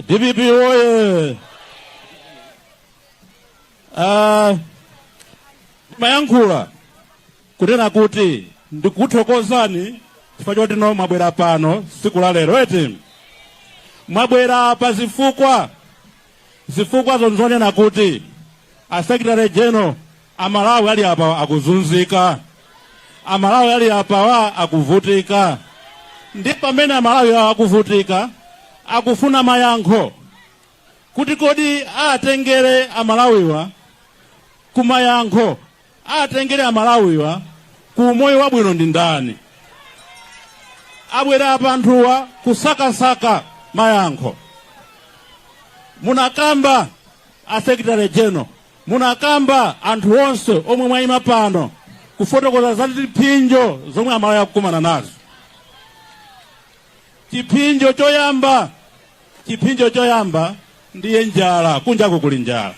DPP woye! Mayankhula kunena kuti ndikuthokozani chifukwa choti no mwabwera pano tsiku la lero, eti mwabwera pa zifukwa, zifukwa zonena kuti a secretary general, Amalawi ali apa akuzunzika, Amalawi ali apawa akuvutika. Ndi pamene Amalawi awa akuvutika, akufuna mayankho kuti kodi atengere Amalawiwa kumayankho, atengere Amalawiwa ku umoyo wabwino ndi ndani? Abwera apa anthuwa kusakasaka mayankho. Munakamba a secretary general, munakamba anthu onse omwe mwayima pano kufotokoza za ziphinjo zomwe Amalawi akukumana nazo. Chiphinjo choyamba, chiphinjo choyamba ndiye njala, kunjaku kuli njala.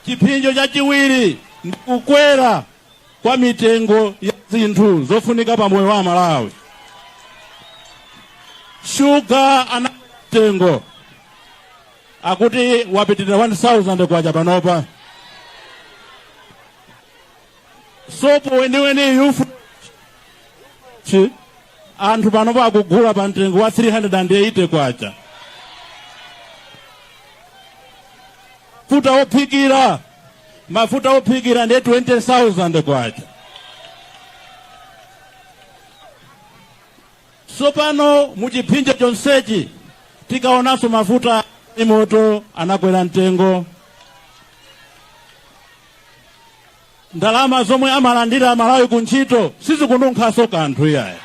Chiphinjo chachiwiri ndi kukwera kwa mitengo ya zinthu zofunika pa moyo wa Amalawi. Shuga anakwera mtengo, akuti wapitirira 1000 kwacha panopa. Sopo weniweni yufu chi anthu panopa akugula pa mtengo wa 380 kwacha. Mafuta ophikira, mafuta ophikira ndiye 20,000 kwacha. Tsopano muchiphinjo chonsechi tikaonanso mafuta moto anakwera mtengo. Ndalama zomwe amalandira Amalawi ku ntchito sizikununkhanso kanthu iyayi,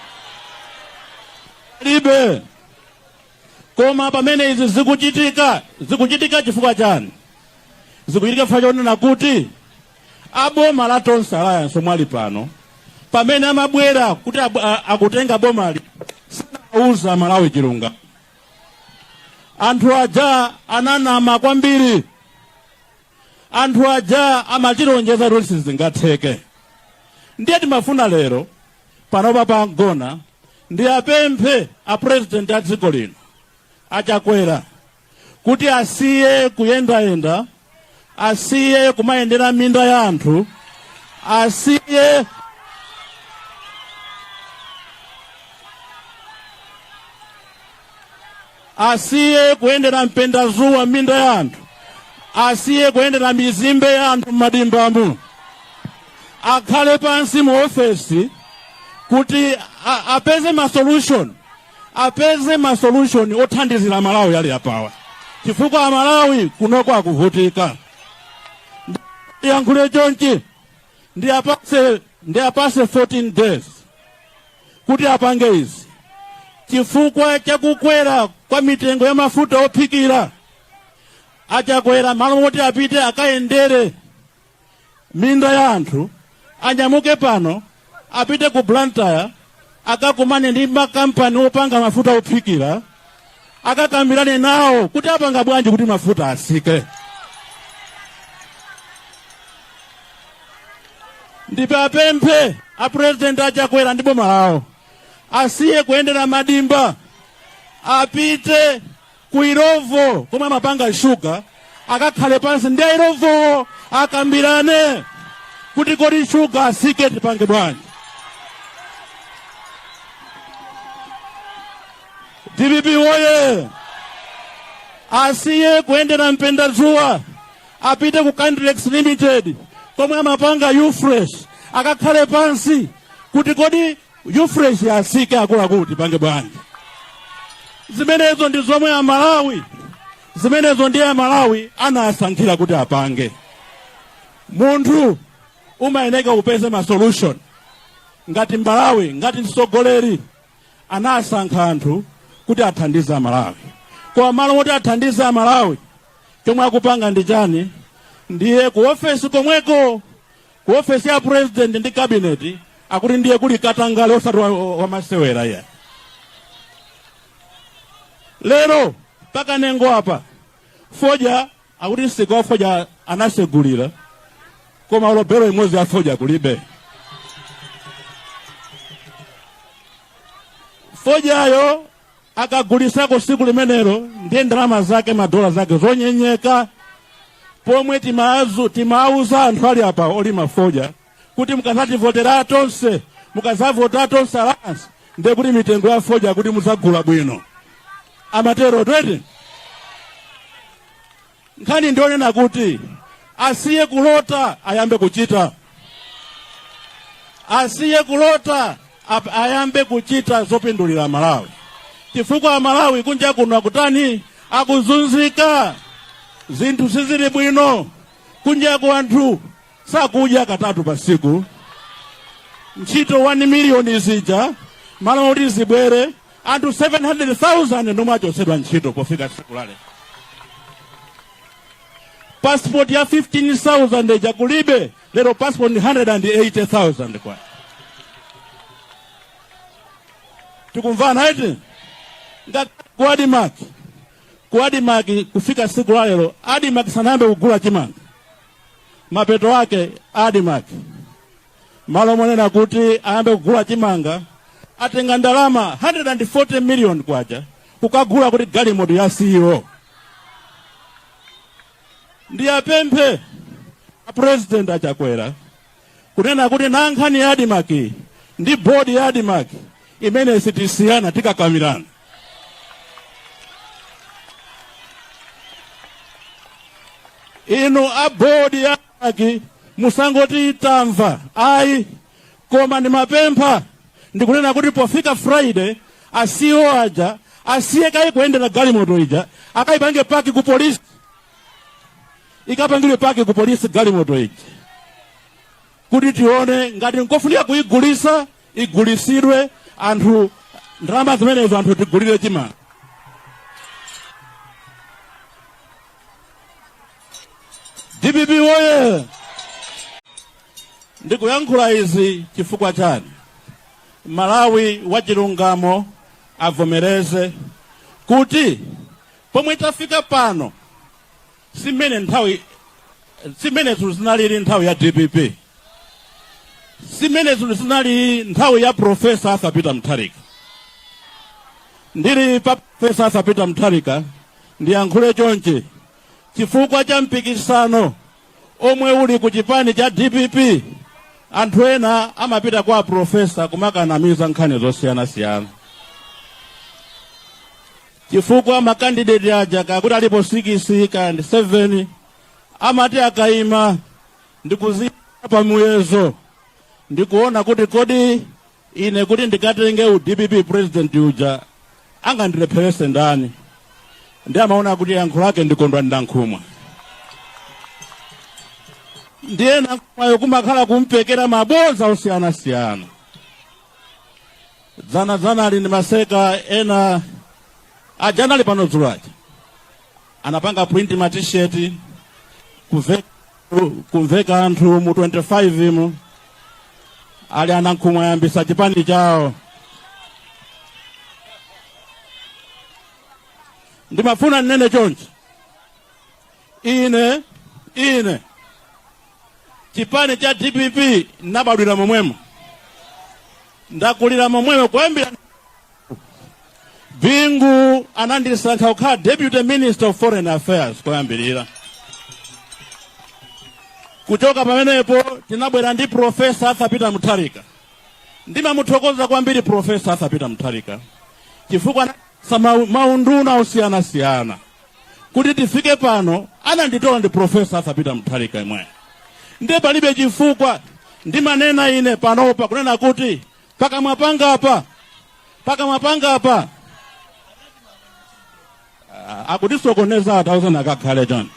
libe. Koma pamene izi zikuchitika, zikuchitika chifukwa chani? Zikuchitika chifukwa chonena kuti aboma la Tonse Alliance omwe ali pano, pamene amabwera kuti akutenga bomali, sanauza Amalawi chilungamo. Anthu aja ananama kwambiri. Anthu aja amatilonjeza kuti sizingatheke. Ndiye timafuna lero panopa pangona ndiyapemphe a president a dziko lino aChakwera kuti asiye kuyendayenda, asiye kumayendera minda ya anthu, asiye kuyendera mpendazuwa minda ya anthu, asiye kuyendera mizimbe ya anthu m'madimbamu, akhale pansi mu ofesi kuti apeze ma solution, apeze ma solution othandizira Amalawi ali apawa, chifukwa Amalawi kunoko akuvutika. Ndiyankhule chonchi, ndiyapase 14 days kuti apange izi, chifukwa chakukwera kwa mitengo ya mafuta ophikira. AChakwera malo moti apite akayendere minda ya anthu, anyamuke pano apite ku Blantyre akakumane ndi makampani opanga mafuta ophikira, akakambirane nawo kuti apanga bwanji kuti mafuta asike. Ndipo apemphe a president aChakwera ndi boma lawo asiye kuyendera madimba, apite ku Illovo komwe amapanga shuga, akakhale pansi ndi Illovowo akambirane kuti kodi shuga asike tipange bwanji. DPP woye! Asiye kuyendera mpendadzuwa, apite ku Candilex Limited komwe amapanga Ufresh, akakhale pansi kuti kodi Ufresh asike akuluakulu tipange bwanji. Zimenezo ndi zomwe Amalawi, zimenezo ndiye Amalawi anasankhira kuti apange. Munthu umayeneka upeze ma solution ngati Malawi, ngati mtsogoleri. Anasankha anthu kuti athandize Amalawi, koma malo moti athandize Amalawi, chomwe akupanga ndi chani? Ndiye ku ofesi komweko, ku ofesi ya president ndi cabinet, akuti ndiye kuli katangale osati wamasewera ya. Lero pakanengo apa fodya, akuti msika wa fodya anasegulira, koma olo belo imodzi ya fodya kulibe. Fodyayo Akagulisako siku limenelo, ndiye ndalama zake, madola zake zonyenyeka. Pomwe timauza anthu ali apa olima fodya kuti mukazativotera tonse, mukazavota Tonse Alliance, ndiye kuti mitengo ya fodya kuti muzagula bwino. Amatero twete. Nkhani ndionena kuti asiye kulota, ayambe kuchita. Asiye kulota, ayambe kuchita zopindulira Malawi, chifukwa Malawi kunja kuno akutani? Akuzunzika. Zinthu sizili bwino kunjaku, anthu sakudya katatu pa siku. Ntchito 1 miliyoni zija, malo kuti zibwere, anthu 700,000 ndomwe achotsedwa ntchito pofika tsiku lale. Passport ya 15,000 ija kulibe lero, passport ndi 180,000. Kwa tikumvana eti? Ngati ku ADMARC, ku ADMARC kufika siku la lero ADMARC sanayambe kugula chimanga. Mapeto ake ADMARC, malo monena kuti ayambe kugula chimanga, atenga ndalama 140 million kwacha kukagula kuti galimoto ya CEO. Ndiyapemphe a President Achakwera kunena kuti na nkhani ya ADMARC ndi board ya ADMARC imene sitisiyana, tikakamirana. Inu a board ya ADMARC, musangoti tamva ayi, koma ndimapempha ndikunena kuti pofika Friday a CEO aja asiye kayi kuyendera galimoto ija, akayipange park ku polisi, ikapangidwe park ku polisi galimoto ija, kuti tione ngati nkofunika kuyigulisa, igulisidwe anthu, ndalama zimenezo anthu tigulire chimanga. DPP woye! Ndikuyankhula izi chifukwa chani? Malawi wachilungamo avomereze kuti pomwe tafika pano simene nthawi simene zinthu zinalili nthawi ya DPP, simene zinthu zinalili nthawi ya Professor Arthur Peter Mutharika. Ndili pa Professor Arthur Peter Mutharika, ndiyankhule chonchi chifukwa cha mpikisano omwe uli ku chipani cha DPP. Anthu ena amapita kwa professor kumakanamiza nkhani zosiyanasiyana, chifukwa ma candidate aja kakuti alipo 6 kandi 7, amati akayima ndikuzika pa muyezo ndikuona kuti kodi ine kuti ndikatenge u DPP president uja angandilepherese ndani? Ndi amaona kuti yankho lake ndikondwa ndankhumwa. Ndiye nankhumwayo kumakhala kumpekera maboza osiyanasiyana. Dzana dzana ali ndi maseka ena aja anali pano dzulo aja, anapanga print ma T-shirt kumveka anthu mu 25 mu ali anankhumwa yambisa chipani chawo. Ndimafuna nnene chonchi, ine chipani cha DPP nabadwira momwemo, ndakulira momwemo. Kuyambira Bingu anandisankha kukhala Deputy Minister of Foreign Affairs koyambirira. Kuchoka pamenepo tinabwera ndi Professor Arthur Peter Mutharika. Ndimamuthokoza kwambiri Professor Arthur Peter Mutharika chifukwa sa maunduna osiyanasiyana kuti tifike pano ananditola ndi Professor Arthur Peter Mutharika imweyo. Ndiye palibe chifukwa ndimanena ine panopa kunena kuti pakamwa pangapa, pakamwa pangapa akutisokoneza atauzana akakhale chani.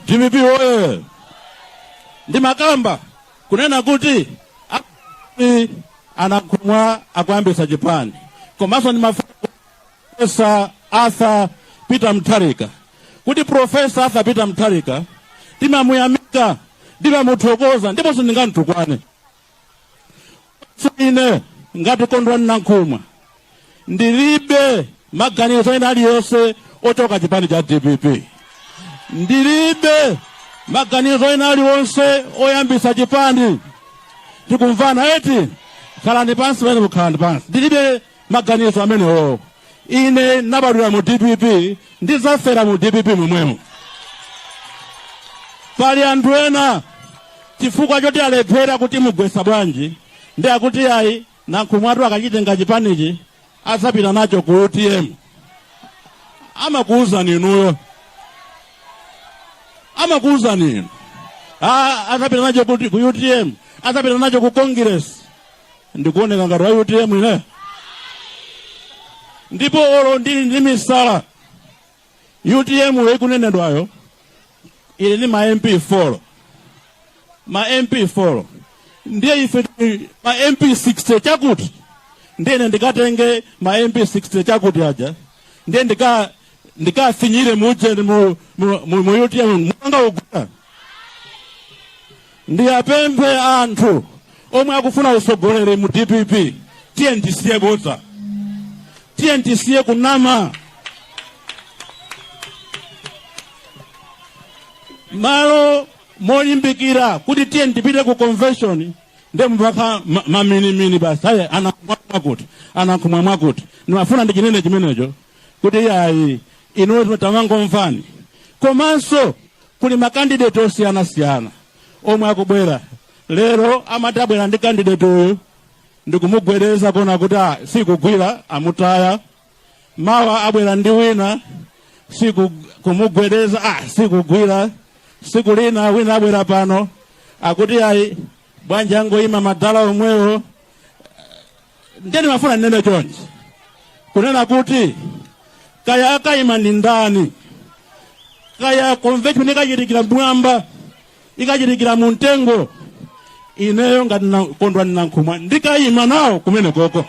DPP woye! Ndimakamba kunena kuti anankhumwa akuyambisa chipani, komanso ndimafuna Arthur Peter Mutharika. Kuti Professor Arthur Peter Mutharika timamuyamika, timamuthokoza, ndipo sindingamtukwane. So ine ngati Kondwani Nankhumwa ndilibe maganizo ena aliyonse ochoka chipani cha DPP, ndilibe maganizo ena aliwonse oyambisa chipani. Tikumvana eti? Khalani pansi pamene, khalani pansi. Ndilibe maganizo amenewo. Ine nabadwira mu DPP, ndizafera mu DPP momwemo. Pali anthu ena, chifukwa choti alephera kuti mugwesa bwanji, ndi akuti ayi, Nankhumwatu akachitenga chipanichi adzapita nacho ku UTM. Amakuwuzani inuyo, amakuwuzani inu. Ah, adzapita nacho kuti ku UTM, adzapita nacho ku Congress. Ndikuoneka ngati wa UTM ine? Ndipo olo ndili ndi misala, UTM ikunenedwayo ili ndi ma MP 4, ma MP 4, ndiye ife tili ma MP 60 chakuti. Ndiye ine ndikatenge ma MP 60 chakuti aja, ndiye ndikafinyire muje mu UTM mwanga ugula. Ndiyapemphe anthu omwe akufuna usogoleri mu DPP, tiye tisiye bodza, tiye tisiye kunama. Malo molimbikira kuti tiye tipite ku convention, ndiye mpaka maminimini basi, ayi, anankhumwa mwakuti, anankhumwa mwakuti. Ndimafuna ndichinene chimenecho kuti ayi, inuyo tamangomvani. Komanso kuli ma candidate osiyanasiyana omwe akubwera lero. Amati abwera ndi candidate uyu, ndikumugwereza kuona kuti ah, sikugwira, amutaya. Mawa abwera ndi wina, siku kumugwereza, ah, sikugwira. Siku lina wina abwera pano, akuti ayi, bwanji angoyima madala omwewo? Ndiye ndimafuna ndinene chonchi, kunena kuti kaya akayima ndi ndani, kaya convention ikachitikira mwamba, ikachitikira mu mtengo, ineyo ngati Kondwani Nankhumwa ndikayima nawo kumene koko.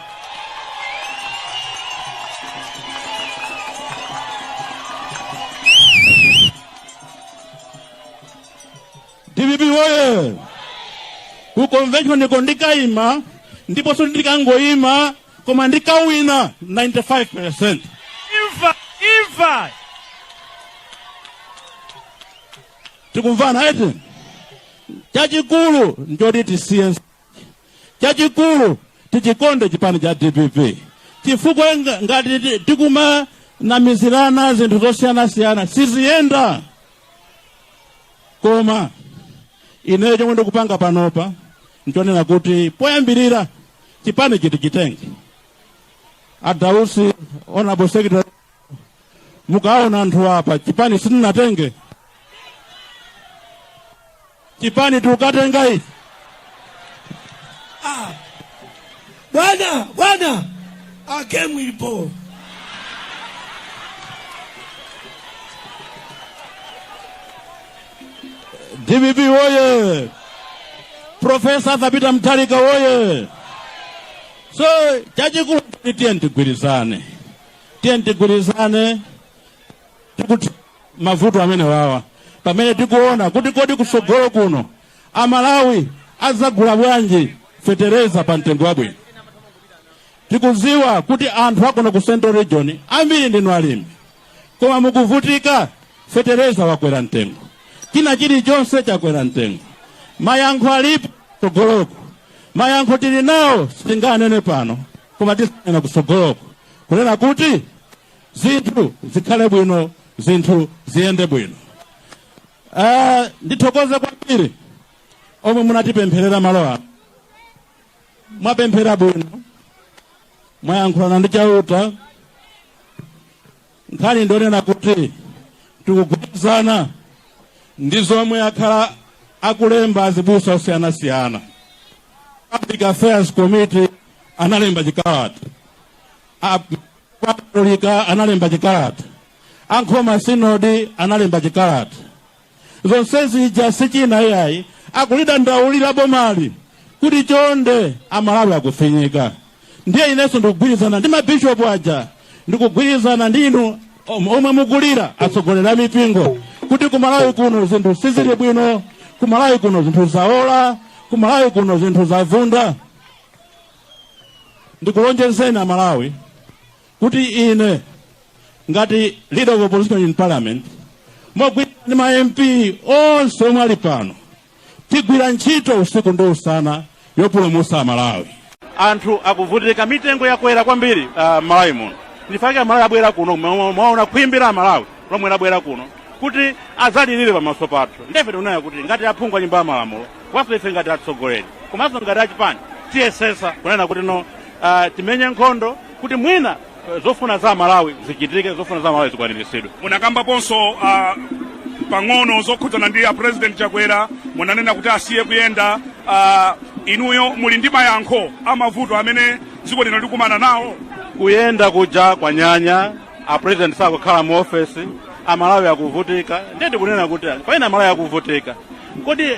DPP woye! Ku convention iko ndikayima, ndiponso ndikangoyima, koma ndikawina 95%. Imfa, imfa. Tikumvana eti? Chachikulu nchoti tisiye, chachikulu tichikonde chipani cha DPP, chifukwa ngati tikumanamizirana zinthu zosiyanasiyana, siziyenda. Koma ineyo chomwe ndikupanga panopa nchonena kuti poyambirira chipani chiti chitenge. Adausi, honorable secretary, mukaona anthu apa, chipani sitinatenge, chipani tikukatenga ichi. Bwana, bwana, agemu ilipo. DPP woye! Professor Arthur Peter Mutharika woye! So chachikulu, tiye tigwirizane, tiye tigwirizane kuti mavuto amene wawa, pamene tikuona kuti kodi kusogolo kuno Amalawi azagula bwanji fetereza pa mtengo wabwino. Tikuziwa kuti anthu akuno ku Central Region ambiri ndinu alimi, koma mukuvutika. Fetereza wakwera mtengo, china chilichonse chakwera mtengo. Mayankho alipo kusogoloko, mayankho tili nawo, sitinganene pano, koma tisanena kusogoloko, kunena kuti zinthu zikhale bwino, zinthu ziyende bwino. Ndithokoze kwambiri omwe munatipempherera malo ano. Mwapemphera bwino, mwayankhulana ndi Chauta. Nkhani ndionena kuti tikugwirizana ndi zomwe akhala akulemba azibusa osiyanasiyana. Public Affairs Committee analemba chikalata, Akatolika analemba chikalata, Ankhoma Sinodi analemba chikalata. Zonse zija sichina iyayi, akulidandaulira bomali kuti chonde, Amalawi akufinyika. Ndiye inenso ndikugwirizana ndi mabishopu aja, ndikugwirizana ndi inu. Omwe mukulira, atsogoleri a mipingo, kuti kumalawi kuno zinthu sizili bwino, kumalawi kuno zinthu zaola, kumalawi kuno zinthu zavunda. Ndikulonjezeni Amalawi kuti ine ngati Leader of Opposition in Parliament, mogwirizana ndi ma MP onse omwe ali pano, tigwira ntchito usiku ndi usana yopulumutsa Amalawi. Anthu akuvutika, mitengo yakwera kwambiri Malawi muno. Ndifake Amalawi abwera kuno. Mwaona khwimbi la Amalawi lomwe labwera kuno kuti adzalirire pamaso pathu. Ndefe tikunayo kuti ngati aphungu a Nyumba ya Malamulo, komanso ife ngati atsogoleri, komanso ngati achipani, tiyesesa kunena kuti no, timenye nkhondo kuti mwina zofuna za Malawi zichitike, zofuna za Malawi zikwaniritsidwe. Munakambaponso pang'ono zokhudzana ndi a President Chakwera. Munanena kuti asiye kuyenda. Inuyo muli ndi mayankho amavuto amene dziko lino likumana nawo? Kuyenda kuja kwa nyanya, a President sakukhala mu ofesi, Amalawi akuvutika. Ndiye tikunena kuti pamene Amalawi akuvutika, kodi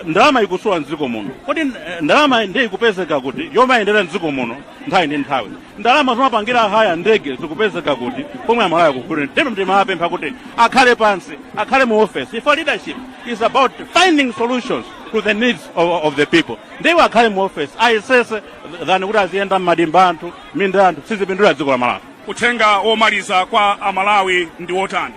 ndalama ikusowa mdziko muno? Kodi ndalama ndiye ikupezeka kuti yomayendera mdziko muno nthawi ndi nthawi? Ndalama zomapangira haya ndege zikupezeka kuti pomwe Amalawi akuvutika? Ndipo timapempha kuti akhale pansi, akhale mu office. For leadership is about finding solutions to the needs of the people. Ndiwo akhale mu office, ayesese than kuti aziyenda m'madimba anthu, minda anthu, sizipindula dziko la Malawi. Uthenga womaliza kwa Amalawi ndi wotani?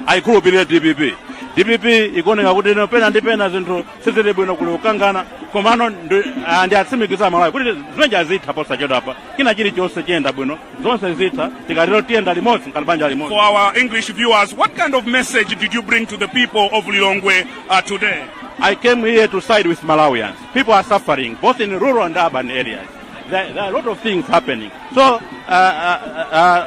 Ayikhulupirire DPP. DPP ikuoneka kuti ino pena ndi pena zinthu sizili bwino, kuli kukangana, komano ndi atsimikiza Amalawi kuti zimenezi zitha posachedwapa. China chilichonse chiyenda bwino, zonse zitha. Tikatero tiyenda limodzi ngati banja limodzi. For our English viewers, what kind of message did you bring to the people of Lilongwe today? I came here to side with Malawians. People are suffering, both in rural and urban areas. There are a lot of things happening. So,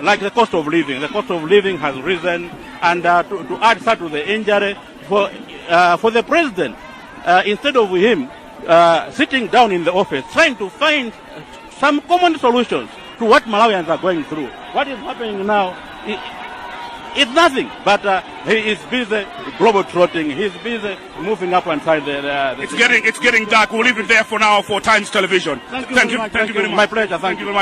like the cost of living. The cost of living has risen, and to add salt to the injury, for the president, instead of him sitting down in the office, trying to find some common solutions to what Malawians are going through, what is happening now, it's nothing, but he is busy global trotting. He's busy moving up inside the It's getting dark. We'll leave it there for now for Times Television. Thank you Thank very you, much. thank you very much. My pleasure. Thank Thank you very much.